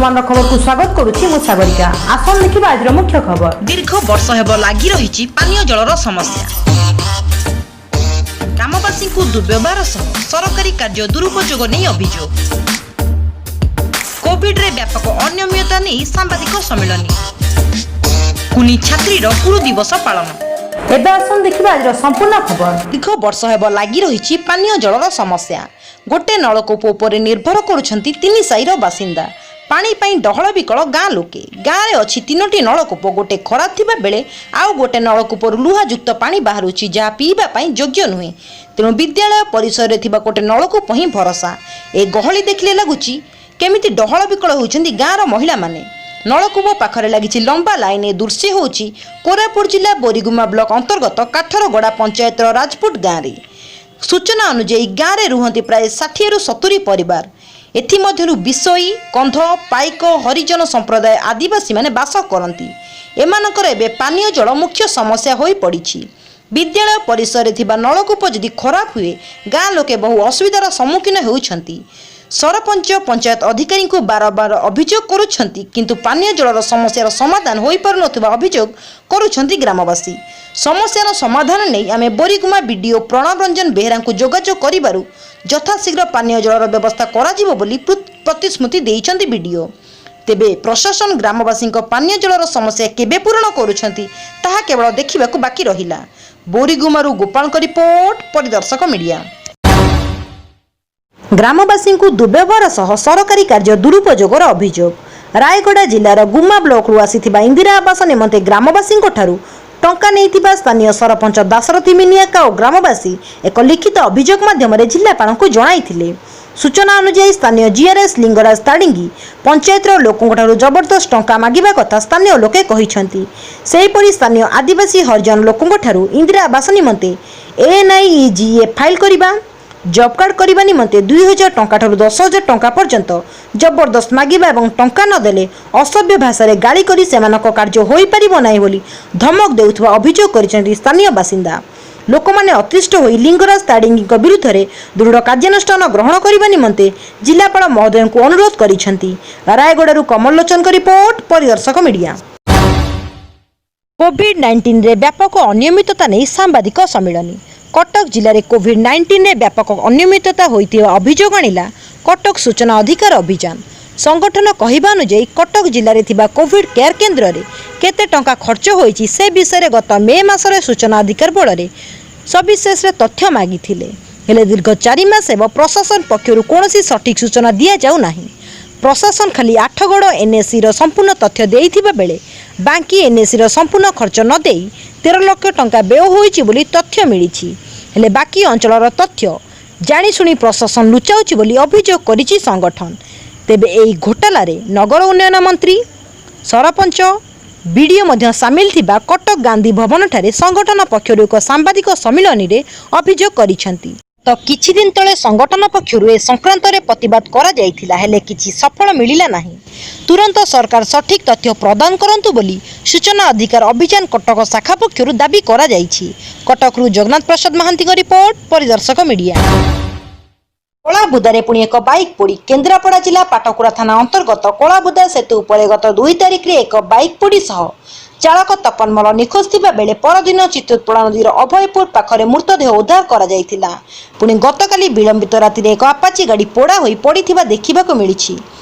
ବର୍ତ୍ତମାନର ଖବରକୁ ସ୍ୱାଗତ କରୁଛି ମୁଁ ସାଗରିକା। ଆସନ୍ତୁ ଦେଖିବା ଆଜିର ମୁଖ୍ୟ ଖବର। ଦୀର୍ଘ ବର୍ଷ ହେବ ଲାଗି ରହିଛି ପାନୀୟ ଜଳର ସମସ୍ୟା। ଗ୍ରାମବାସୀଙ୍କୁ ଦୁର୍ବ୍ୟବହାର ସହ ସରକାରୀ କାର୍ଯ୍ୟ ଦୁରୁପଯୋଗ ନେଇ ଅଭିଯୋଗ। କୋଭିଡରେ ବ୍ୟାପକ ଅନିୟମିତତା ନେଇ ସାମ୍ବାଦିକ ସମ୍ମିଳନୀ। କୁନି ଛାତ୍ରୀର ଗୁରୁ ଦିବସ ପାଳନ। ଏବେ ଆସନ୍ତୁ ଦେଖିବା ଆଜିର ସମ୍ପୂର୍ଣ୍ଣ ଖବର। ଦୀର୍ଘ ବର୍ଷ ହେବ ଲାଗି ରହିଛି ପାନୀୟ ଜଳର ସମସ୍ୟା। ଗୋଟେ ନଳକୂପ ଉପରେ ନିର୍ଭର କରୁଛନ୍ତି ତିନି ସାହିର ବାସିନ୍ଦା। ପାଣି ପାଇଁ ଡହଳ ବିକଳ ଗାଁ ଲୋକେ। ଗାଁରେ ଅଛି ତିନୋଟି ନଳକୂପ। ଗୋଟେ ଖରାପ ଥିବା ବେଳେ ଆଉ ଗୋଟେ ନଳକୂପରୁ ଲୁହାଯୁକ୍ତ ପାଣି ବାହାରୁଛି, ଯାହା ପିଇବା ପାଇଁ ଯୋଗ୍ୟ ନୁହେଁ। ତେଣୁ ବିଦ୍ୟାଳୟ ପରିସରରେ ଥିବା ଗୋଟେ ନଳକୂପ ହିଁ ଭରସା। ଏ ଗହଳି ଦେଖିଲେ ଲାଗୁଛି କେମିତି ଡହଳ ବିକଳ ହେଉଛନ୍ତି ଗାଁର ମହିଳାମାନେ। ନଳକୂପ ପାଖରେ ଲାଗିଛି ଲମ୍ବା ଲାଇନ୍। ଏ ଦୃଶ୍ୟ ହେଉଛି କୋରାପୁଟ ଜିଲ୍ଲା ବୋରିଗୁମା ବ୍ଲକ ଅନ୍ତର୍ଗତ କାଠରଗଡ଼ା ପଞ୍ଚାୟତର ରାଜପୁଟ ଗାଁରେ। ସୂଚନା ଅନୁଯାୟୀ, ଗାଁରେ ରୁହନ୍ତି ପ୍ରାୟ 60ରୁ 70 ପରିବାର। ଏଥିମଧ୍ୟରୁ ବିଷୋଇ, କନ୍ଧ, ପାଇକ, ହରିଜନ ସମ୍ପ୍ରଦାୟ ଆଦିବାସୀମାନେ ବାସ କରନ୍ତି। ଏମାନଙ୍କର ଏବେ ପାନୀୟ ଜଳ ମୁଖ୍ୟ ସମସ୍ୟା ହୋଇପଡ଼ିଛି। ବିଦ୍ୟାଳୟ ପରିସରରେ ଥିବା ନଳକୂପ ଯଦି ଖରାପ ହୁଏ, ଗାଁ ଲୋକେ ବହୁ ଅସୁବିଧାର ସମ୍ମୁଖୀନ ହେଉଛନ୍ତି। ସରପଞ୍ଚ, ପଞ୍ଚାୟତ ଅଧିକାରୀଙ୍କୁ ବାରମ୍ବାର ଅଭିଯୋଗ କରୁଛନ୍ତି, କିନ୍ତୁ ପାନୀୟ ଜଳର ସମସ୍ୟାର ସମାଧାନ ହୋଇପାରୁନଥିବା ଅଭିଯୋଗ କରୁଛନ୍ତି ଗ୍ରାମବାସୀ। ସମସ୍ୟାର ସମାଧାନ ନେଇ ଆମେ ବୋରିଗୁମା ବିଡିଓ ପ୍ରଣବ ରଞ୍ଜନ ବେହେରାଙ୍କୁ ଯୋଗାଯୋଗ କରିବାରୁ ଯଥାଶୀଘ୍ର ପାନୀୟ ଜଳର ବ୍ୟବସ୍ଥା କରାଯିବ ବୋଲି ପ୍ରତିଶ୍ରୁତି ଦେଇଛନ୍ତି ବିଡିଓ। ତେବେ ପ୍ରଶାସନ ଗ୍ରାମବାସୀଙ୍କ ପାନୀୟ ଜଳର ସମସ୍ୟା କେବେ ପୂରଣ କରୁଛନ୍ତି, ତାହା କେବଳ ଦେଖିବାକୁ ବାକି ରହିଲା। ବୋରିଗୁମାରୁ ଗୋପାଳଙ୍କ ରିପୋର୍ଟ, ପରିଦର୍ଶକ ମିଡିଆ। ଗ୍ରାମବାସୀଙ୍କୁ ଦୁର୍ବ୍ୟବହାର ସହ ସରକାରୀ କାର୍ଯ୍ୟ ଦୁରୁପଯୋଗର ଅଭିଯୋଗ। ରାୟଗଡ଼ା ଜିଲ୍ଲାର ଗୁମା ବ୍ଲକରୁ ଆସିଥିବା ଇନ୍ଦିରା ଆବାସ ନିମନ୍ତେ ଗ୍ରାମବାସୀଙ୍କଠାରୁ ଟଙ୍କା ନେଇଥିବା ସ୍ଥାନୀୟ ସରପଞ୍ଚ ଦାଶରଥୀ ମିନିଆକା ଓ ଗ୍ରାମବାସୀ ଏକ ଲିଖିତ ଅଭିଯୋଗ ମାଧ୍ୟମରେ ଜିଲ୍ଲାପାଳଙ୍କୁ ଜଣାଇଥିଲେ। ସୂଚନା ଅନୁଯାୟୀ, ସ୍ଥାନୀୟ ଜିଆର୍ଏସ୍ ଲିଙ୍ଗରାଜ ତାଡ଼ିଙ୍ଗି ପଞ୍ଚାୟତର ଲୋକଙ୍କଠାରୁ ଜବରଦସ୍ତ ଟଙ୍କା ମାଗିବା କଥା ସ୍ଥାନୀୟ ଲୋକେ କହିଛନ୍ତି। ସେହିପରି ସ୍ଥାନୀୟ ଆଦିବାସୀ, ହରିଜନ ଲୋକଙ୍କଠାରୁ ଇନ୍ଦିରା ଆବାସ ନିମନ୍ତେ ଏନ୍ଆଇଇଜିଏ ଫାଇଲ୍ କରିବା, ଜବ୍ କାର୍ଡ କରିବା ନିମନ୍ତେ 2000 ଟଙ୍କାଠାରୁ 10,000 ଟଙ୍କା ପର୍ଯ୍ୟନ୍ତ ଜବରଦସ୍ତ ମାଗିବା ଏବଂ ଟଙ୍କା ନଦେଲେ ଅସଭ୍ୟ ଭାଷାରେ ଗାଳି କରି ସେମାନଙ୍କ କାର୍ଯ୍ୟ ହୋଇପାରିବ ନାହିଁ ବୋଲି ଧମକ ଦେଉଥିବା ଅଭିଯୋଗ କରିଛନ୍ତି ସ୍ଥାନୀୟ ବାସିନ୍ଦା। ଲୋକମାନେ ଅତିଷ୍ଠ ହୋଇ ଲିଙ୍ଗରାଜ ତାଡ଼ିଙ୍ଗିଙ୍କ ବିରୁଦ୍ଧରେ ଦୃଢ଼ କାର୍ଯ୍ୟାନୁଷ୍ଠାନ ଗ୍ରହଣ କରିବା ନିମନ୍ତେ ଜିଲ୍ଲାପାଳ ମହୋଦୟଙ୍କୁ ଅନୁରୋଧ କରିଛନ୍ତି। ରାୟଗଡ଼ାରୁ କମଲ ଲୋଚନଙ୍କ ରିପୋର୍ଟ, ପରିଦର୍ଶକ ମିଡ଼ିଆ। କୋଭିଡ୍ 19ରେ ବ୍ୟାପକ ଅନିୟମିତତା ନେଇ ସାମ୍ବାଦିକ ସମ୍ମିଳନୀ। କଟକ ଜିଲ୍ଲାରେ କୋଭିଡ୍ 19ରେ ବ୍ୟାପକ ଅନିୟମିତତା ହୋଇଥିବା ଅଭିଯୋଗ ଆଣିଲା କଟକ ସୂଚନା ଅଧିକାର ଅଭିଯାନ। ସଂଗଠନ କହିବା ଅନୁଯାୟୀ, କଟକ ଜିଲ୍ଲାରେ ଥିବା କୋଭିଡ୍ କେୟାର କେନ୍ଦ୍ରରେ କେତେ ଟଙ୍କା ଖର୍ଚ୍ଚ ହୋଇଛି, ସେ ବିଷୟରେ ଗତ ମେ ମାସରେ ସୂଚନା ଅଧିକାର ବଳରେ ସବିଶେଷରେ ତଥ୍ୟ ମାଗିଥିଲେ। ହେଲେ ଦୀର୍ଘ 4 ମାସ ହେବ ପ୍ରଶାସନ ପକ୍ଷରୁ କୌଣସି ସଠିକ୍ ସୂଚନା ଦିଆଯାଉ ନାହିଁ। ପ୍ରଶାସନ ଖାଲି ଆଠଗଡ଼ ଏନ୍ଏସିର ସମ୍ପୂର୍ଣ୍ଣ ତଥ୍ୟ ଦେଇଥିବା ବେଳେ ବାଙ୍କି ଏନ୍ଏସିର ସମ୍ପୂର୍ଣ୍ଣ ଖର୍ଚ୍ଚ ନ ଦେଇ 13 ଲକ୍ଷ ଟଙ୍କା ବ୍ୟୟ ହୋଇଛି ବୋଲି ତଥ୍ୟ ମିଳିଛି। ହେଲେ ବାକି ଅଞ୍ଚଳର ତଥ୍ୟ ଜାଣିଶୁଣି ପ୍ରଶାସନ ଲୁଚାଉଛି ବୋଲି ଅଭିଯୋଗ କରିଛି ସଂଗଠନ। ତେବେ ଏହି ଘୋଟାଲାରେ ନଗର ଉନ୍ନୟନ ମନ୍ତ୍ରୀ, ସରପଞ୍ଚ, ବିଡ଼ିଓ ମଧ୍ୟ ସାମିଲ ଥିବା କଟକ ଗାନ୍ଧୀ ଭବନଠାରେ ସଂଗଠନ ପକ୍ଷରୁ ଏକ ସାମ୍ବାଦିକ ସମ୍ମିଳନୀରେ ଅଭିଯୋଗ କରିଛନ୍ତି। ତ କିଛି ଦିନ ତଳେ ସଂଗଠନ ପକ୍ଷରୁ ଏ ସଂକ୍ରାନ୍ତରେ ପ୍ରତିବାଦ କରାଯାଇଥିଲା, ହେଲେ କିଛି ସଫଳ ମିଳିଲା ନାହିଁ। ତୁରନ୍ତ ସରକାର ସଠିକ୍ ତଥ୍ୟ ପ୍ରଦାନ କରନ୍ତୁ ବୋଲି ସୂଚନା ଅଧିକାର ଅଭିଯାନ କଟକ ଶାଖା ପକ୍ଷରୁ ଦାବି କରାଯାଇଛି। କଟକରୁ ଜଗନ୍ନାଥ ପ୍ରସାଦ ମହାନ୍ତିଙ୍କ ରିପୋର୍ଟ, ପରିଦର୍ଶକ ମିଡ଼ିଆ। କଳାବୁଦାରେ ପୁଣି ଏକ ବାଇକ୍ ପୋଡ଼ି। କେନ୍ଦ୍ରାପଡ଼ା ଜିଲ୍ଲା ପାଟକୁରା ଥାନା ଅନ୍ତର୍ଗତ କଳାବୁଦା ସେତୁ ଉପରେ ଗତ 2 ତାରିଖରେ ଏକ ବାଇକ୍ ପୋଡ଼ି ସହ ଚାଳକ ତପନ ମଲ ନିଖୋଜ ଥିବା ବେଳେ ପରଦିନ ଚିତ୍ରୋତ୍ପଳା ନଦୀର ଅଭୟପୁର ପାଖରେ ମୃତଦେହ ଉଦ୍ଧାର କରାଯାଇଥିଲା। ପୁଣି ଗତକାଲି ବିଳମ୍ବିତ ରାତିରେ ଏକ ଆପାଚି ଗାଡ଼ି ପୋଡ଼ା ହୋଇ ପଡ଼ିଥିବା ଦେଖିବାକୁ ମିଳିଛି।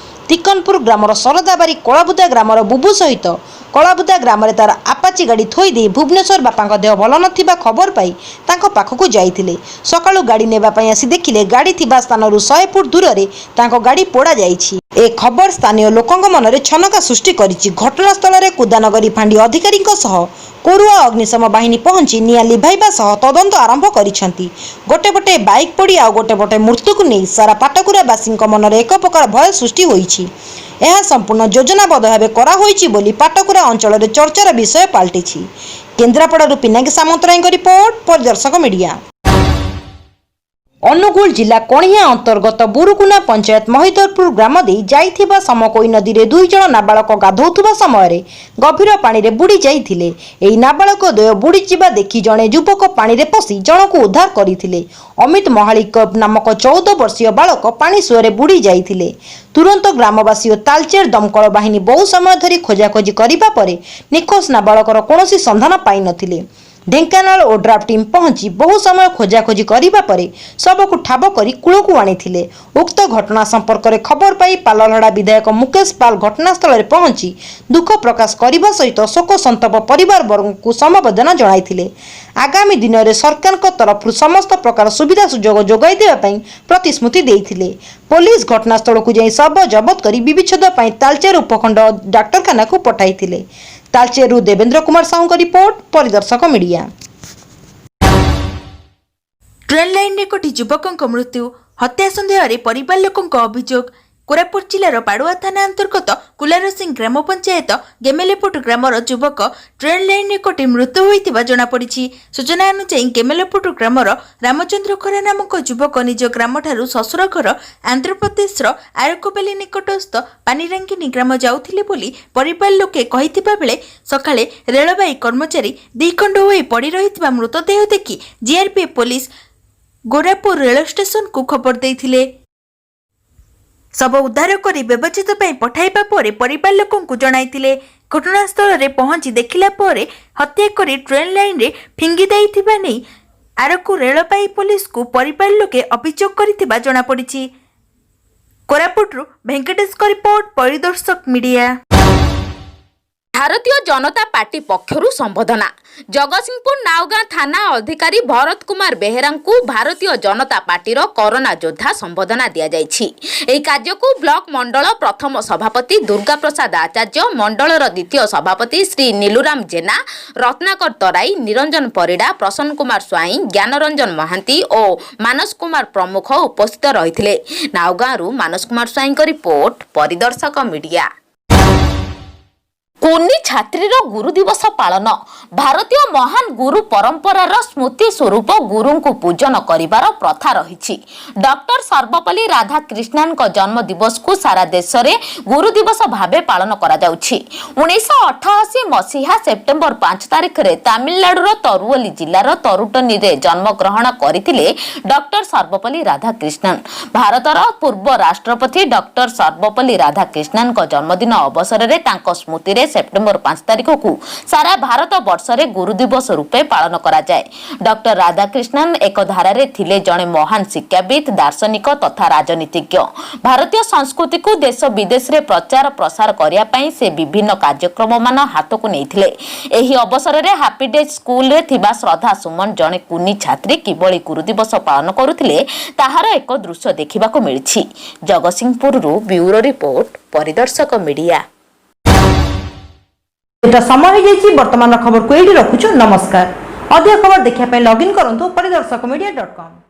ତିକନପୁର ଗ୍ରାମର ସରଦାବାରୀ କଳାବୁଦା ଗ୍ରାମର ବୁବୁ ସହିତ କଳାବୁଦା ଗ୍ରାମରେ ତାର ଆପାଚି ଗାଡ଼ି ଥୋଇ ଦେଇ ଭୁବନେଶ୍ୱର ବାପାଙ୍କ ଦେହ ଭଲ ନଥିବା ଖବର ପାଇ ତାଙ୍କ ପାଖକୁ ଯାଇଥିଲେ। ସକାଳୁ ଗାଡ଼ି ନେବା ପାଇଁ ଆସି ଦେଖିଲେ, ଗାଡ଼ି ଥିବା ସ୍ଥାନରୁ 100 ଫୁଟ ଦୂରରେ ତାଙ୍କ ଗାଡ଼ି ପୋଡ଼ା ଯାଇଛି। ଏ ଖବର ସ୍ଥାନୀୟ ଲୋକଙ୍କ ମନରେ ଛନକା ସୃଷ୍ଟି କରିଛି। ଘଟଣାସ୍ଥଳରେ କୁଦାନଗରୀ ଫାଣ୍ଡି ଅଧିକାରୀଙ୍କ ସହ କୋରୁଆ ଅଗ୍ନିଶମ ବାହିନୀ ପହଞ୍ଚି ନିଆଁ ଲିଭାଇବା ସହ ତଦନ୍ତ ଆରମ୍ଭ କରିଛନ୍ତି। ଗୋଟେ ପଟେ ବାଇକ୍ ପୋଡ଼ି, ଆଉ ଗୋଟେ ପଟେ ମୃତ୍ୟୁକୁ ନେଇ ସାରା ପାଟକୁରାବାସୀଙ୍କ ମନରେ ଏକ ପ୍ରକାର ଭୟ ସୃଷ୍ଟି ହୋଇଛି। ଏହା ସମ୍ପୂର୍ଣ୍ଣ ଯୋଜନାବଦ୍ଧ ଭାବେ କରାହୋଇଛି ବୋଲି ପାଟକୁରା ଅଞ୍ଚଳରେ ଚର୍ଚ୍ଚାର ବିଷୟ ପାଲଟିଛି। କେନ୍ଦ୍ରାପଡ଼ାରୁ ପିନାକୀ ସାମନ୍ତରାୟଙ୍କ ରିପୋର୍ଟ, ପରିଦର୍ଶକ ମିଡ଼ିଆ। ଅନୁଗୁଳ ଜିଲ୍ଲା କଣିହାଁ ଅନ୍ତର୍ଗତ ବୁରୁକୁନା ପଞ୍ଚାୟତ ମହିଧରପୁର ଗ୍ରାମ ଦେଇ ଯାଇଥିବା ସମକୋଇ ନଦୀରେ 2 ଜଣ ନାବାଳକ ଗାଧୋଉଥିବା ସମୟରେ ଗଭୀର ପାଣିରେ ବୁଡ଼ି ଯାଇଥିଲେ। ଏହି ନାବାଳକ ଦ୍ୱୟ ବୁଡ଼ିଯିବା ଦେଖି ଜଣେ ଯୁବକ ପାଣିରେ ପଶି ଜଣକୁ ଉଦ୍ଧାର କରିଥିଲେ। ଅମିତ ମହାଳିକ ନାମକ 14 ବର୍ଷୀୟ ବାଳକ ପାଣି ସୁଅରେ ବୁଡ଼ି ଯାଇଥିଲେ। ତୁରନ୍ତ ଗ୍ରାମବାସୀ ଓ ତାଲଚେର ଦମକଳ ବାହିନୀ ବହୁ ସମୟ ଧରି ଖୋଜାଖୋଜି କରିବା ପରେ ନିଖୋଜ ନାବାଳକର କୌଣସି ସନ୍ଧାନ ପାଇନଥିଲେ। ଢେଙ୍କାନାଳ ଓଡ୍ରାଫ ଟିମ୍ ପହଞ୍ଚି ବହୁ ସମୟ ଖୋଜାଖୋଜି କରିବା ପରେ ଶବକୁ ଠାବ କରି କୂଳକୁ ଆଣିଥିଲେ। ଉକ୍ତ ଘଟଣା ସମ୍ପର୍କରେ ଖବର ପାଇ ପାଲଲହଡ଼ା ବିଧାୟକ ମୁକେଶ ପାଲ ଘଟଣାସ୍ଥଳରେ ପହଞ୍ଚି ଦୁଃଖ ପ୍ରକାଶ କରିବା ସହିତ ଶୋକ ସନ୍ତପ୍ତ ପରିବାରବର୍ଗଙ୍କୁ ସମବେଦନା ଜଣାଇଥିଲେ। ଆଗାମୀ ଦିନରେ ସରକାରଙ୍କ ତରଫରୁ ସମସ୍ତ ପ୍ରକାର ସୁବିଧା ସୁଯୋଗ ଯୋଗାଇ ଦେବା ପାଇଁ ପ୍ରତିଶ୍ରୁତି ଦେଇଥିଲେ। ପୋଲିସ ଘଟଣାସ୍ଥଳକୁ ଯାଇ ଶବ ଜବତ କରି ବ୍ୟବଚ୍ଛେଦ ପାଇଁ ତାଳଚେର ଉପଖଣ୍ଡ ଡାକ୍ତରଖାନାକୁ ପଠାଇଥିଲେ। ତାଳଚେରରୁ ଦେବେନ୍ଦ୍ର କୁମାର ସାହୁଙ୍କ ରିପୋର୍ଟ, ପରିଦର୍ଶକ ମିଡିଆ। ଟ୍ରେନ୍ ଲାଇନ୍ରେ କଟି ଯୁବକଙ୍କ ମୃତ୍ୟୁ, ହତ୍ୟା ସନ୍ଦେହରେ ପରିବାର ଲୋକଙ୍କ ଅଭିଯୋଗ। କୋରାପୁଟ ଜିଲ୍ଲାର ପାଡୁଆ ଥାନା ଅନ୍ତର୍ଗତ କୁଲାରସିଂ ଗ୍ରାମ ପଞ୍ଚାୟତ ଗେମେଲେପୁଟ ଗ୍ରାମର ଯୁବକ ଟ୍ରେନ୍ ଲାଇନ୍ରେ କଟି ମୃତ୍ୟୁ ହୋଇଥିବା ଜଣାପଡ଼ିଛି। ସୂଚନା ଅନୁଯାୟୀ, ଗେମେଲେପୁଟ ଗ୍ରାମର ରାମଚନ୍ଦ୍ର ଖରା ନାମକ ଯୁବକ ନିଜ ଗ୍ରାମଠାରୁ ଶ୍ୱଶୁର ଘର ଆନ୍ଧ୍ରପ୍ରଦେଶର ଆରକୁବାଲି ନିକଟସ୍ଥ ପାନିରାଙ୍ଗିନୀ ଗ୍ରାମ ଯାଉଥିଲେ ବୋଲି ପରିବାର ଲୋକେ କହିଥିବା ବେଳେ ସକାଳେ ରେଳବାଇ କର୍ମଚାରୀ ଦ୍ୱିଖଣ୍ଡ ହୋଇ ପଡ଼ି ରହିଥିବା ମୃତଦେହ ଦେଖି ଜିଆର୍ପି ପୋଲିସ ଗୋରାପୁର ରେଳ ଷ୍ଟେସନକୁ ଖବର ଦେଇଥିଲେ। ଶବ ଉଦ୍ଧାର କରି ବ୍ୟବଚ୍ଛେଦ ପାଇଁ ପଠାଇବା ପରେ ପରିବାର ଲୋକଙ୍କୁ ଜଣାଇଥିଲେ। ଘଟଣାସ୍ଥଳରେ ପହଞ୍ଚି ଦେଖିଲା ପରେ ହତ୍ୟା କରି ଟ୍ରେନ୍ ଲାଇନ୍ରେ ଫିଙ୍ଗି ଦେଇଥିବା ନେଇ ଆରକୁ ରେଳବାଇ ପୋଲିସକୁ ପରିବାର ଲୋକେ ଅଭିଯୋଗ କରିଥିବା ଜଣାପଡ଼ିଛି। କୋରାପୁଟରୁ ଭେଙ୍କଟେଶଙ୍କ ରିପୋର୍ଟ, ପରିଦର୍ଶକ ମିଡିଆ। ଭାରତୀୟ ଜନତା ପାର୍ଟି ପକ୍ଷରୁ ସମ୍ବର୍ଦ୍ଧନା। ଜଗତସିଂହପୁର ନାଉଗାଁ ଥାନା ଅଧିକାରୀ ଭରତ କୁମାର ବେହେରାଙ୍କୁ ଭାରତୀୟ ଜନତା ପାର୍ଟିର କରୋନା ଯୋଦ୍ଧା ସମ୍ବର୍ଦ୍ଧନା ଦିଆଯାଇଛି। ଏହି କାର୍ଯ୍ୟକୁ ବ୍ଲକ ମଣ୍ଡଳ ପ୍ରଥମ ସଭାପତି ଦୁର୍ଗା ପ୍ରସାଦ ଆଚାର୍ଯ୍ୟ, ମଣ୍ଡଳର ଦ୍ୱିତୀୟ ସଭାପତି ଶ୍ରୀ ନିଲୁରାମ ଜେନା, ରତ୍ନାକର ତରାଇ, ନିରଞ୍ଜନ ପରିଡ଼ା, ପ୍ରସନ୍ନ କୁମାର ସ୍ୱାଇଁ, ଜ୍ଞାନରଞ୍ଜନ ମହାନ୍ତି ଓ ମାନସ କୁମାର ପ୍ରମୁଖ ଉପସ୍ଥିତ ରହିଥିଲେ। ନାଉଗାଁରୁ ମାନସ କୁମାର ସ୍ୱାଇଁଙ୍କ ରିପୋର୍ଟ, ପରିଦର୍ଶକ ମିଡିଆ। କୁନି ଛାତ୍ରୀର ଗୁରୁ ଦିବସ ପାଳନ। ଭାରତୀୟ ମହାନ ଗୁରୁ ପରମ୍ପରାର ସ୍ମୃତି ସ୍ୱରୂପ ଗୁରୁଙ୍କୁ ପୂଜନ କରିବାର ପ୍ରଥା ରହିଛି। ଡକ୍ଟର ସର୍ବପଲ୍ଲୀ ରାଧାକ୍ରିଷ୍ଣନଙ୍କ ଜନ୍ମ ଦିବସକୁ ସାରା ଦେଶରେ ଗୁରୁ ଦିବସ ଭାବେ ପାଳନ କରାଯାଉଛି। 1988 ମସିହା ସେପ୍ଟେମ୍ବର 5 ତାରିଖରେ ତାମିଲନାଡୁର ତରୁୱଲି ଜିଲ୍ଲାର ତରୁଟନୀରେ ଜନ୍ମଗ୍ରହଣ କରିଥିଲେ ଡକ୍ଟର ସର୍ବପଲ୍ଲୀ ରାଧାକ୍ରିଷ୍ଣନ। ଭାରତର ପୂର୍ବ ରାଷ୍ଟ୍ରପତି ଡକ୍ଟର ସର୍ବପଲ୍ଲୀ ରାଧାକ୍ରିଷ୍ଣନଙ୍କ ଜନ୍ମଦିନ ଅବସରରେ ତାଙ୍କ ସ୍ମୃତିରେ ସେପ୍ଟେମ୍ବର 5 ତାରିଖକୁ ସାରା ଭାରତ ବର୍ଷରେ ଗୁରୁ ଦିବସ ରୂପେ ପାଳନ କରାଯାଏ। ଡକ୍ଟର ରାଧାକ୍ରିଷ୍ଣନ ଏକ ଧାରାରେ ଥିଲେ ଜଣେ ମହାନ ଶିକ୍ଷାବିତ୍, ଦାର୍ଶନିକ ତଥା ରାଜନୀତିଜ୍ଞ। ଭାରତୀୟ ସଂସ୍କୃତିକୁ ଦେଶ ବିଦେଶରେ ପ୍ରଚାର ପ୍ରସାର କରିବା ପାଇଁ ସେ ବିଭିନ୍ନ କାର୍ଯ୍ୟକ୍ରମମାନ ହାତକୁ ନେଇଥିଲେ। ଏହି ଅବସରରେ ହାପି ଡେଜ୍ ସ୍କୁଲରେ ଥିବା ଶ୍ରଦ୍ଧା ସୁମନ ଜଣେ କୁନି ଛାତ୍ରୀ କିଭଳି ଗୁରୁ ଦିବସ ପାଳନ କରୁଥିଲେ, ତାହାର ଏକ ଦୃଶ୍ୟ ଦେଖିବାକୁ ମିଳିଛି। ଜଗତସିଂହପୁରରୁ ବ୍ୟୁରୋ ରିପୋର୍ଟ, ପରିଦର୍ଶକ ମିଡିଆ। ଏଟା ସମୟ ହେଇଯାଇଛି। ବର୍ତ୍ତମାନର ଖବରକୁ ଏଇଠି ରଖୁଛୁ। ନମସ୍କାର। ଅଧିକ ଖବର ଦେଖିବା ପାଇଁ ଲଗ୍ଇନ୍ କରନ୍ତୁ ପରିଦର୍ଶକ ମିଡିଆ.କମ୍।